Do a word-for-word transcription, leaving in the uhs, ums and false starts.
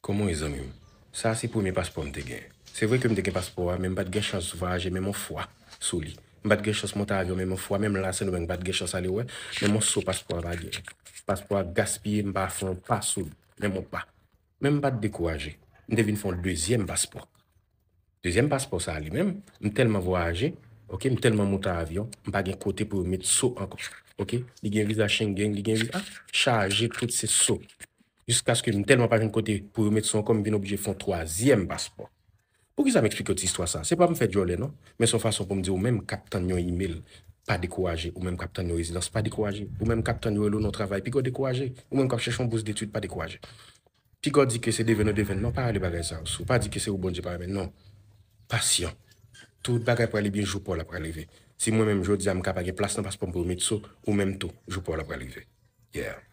Kòman w ye, zanmi m? Sa a se premye paspò m te gen. Se vre ke m te gen paspò a, men m pa t gen chans vwayaje menm yon fwa sou li. M pa t gen chans monte avyon menm yon fwa, menm la Sendomeng m pa t gen chans ale wè, menm yon so paspò a pa gen. Paspò a gaspiye, m pa fè yon pa sou li, menm yon pa. Men m pa t dekouraje. M te vin fè yon dezyèm paspò. Dezyèm paspò sa a li menm, m tèlman vwayaje, oke, m tèlman monte avyon, m pa gen kote pou yo met so ankò. Oke, li gen viza Schengen, li gen viza chaje, tout se so. Jiskaske m tèlman pa jwenn kote pou yo met so ankò, m vin oblije fè yon twazyèm paspò. Poukisa m eksplike w ti istwa sa a? Se pa m fè djòlè non, men se yon fason pou m di ou menm k ap tann yon imèl, pa dekouraje, ou menm k ap tann yon rezidans, pa dekouraje, ou menm k ap tann yo rele w nan yon travay, piga w dekouraje, ou menm k ap chèche yon bous detid, pa dekouraje. Piga w di ke se devenn ou devenn, non, pa rele bagay sa yo sou, pa di ke se ou Bondye pa renmen, non. Pasyan. Tout bagay pral byen, jou pa w la pral rive. Si mwen menm jodi a m ka pa gen plas nan paspò m pou yo met so, ou menm tou, jou pa w la pral rive. Yeah.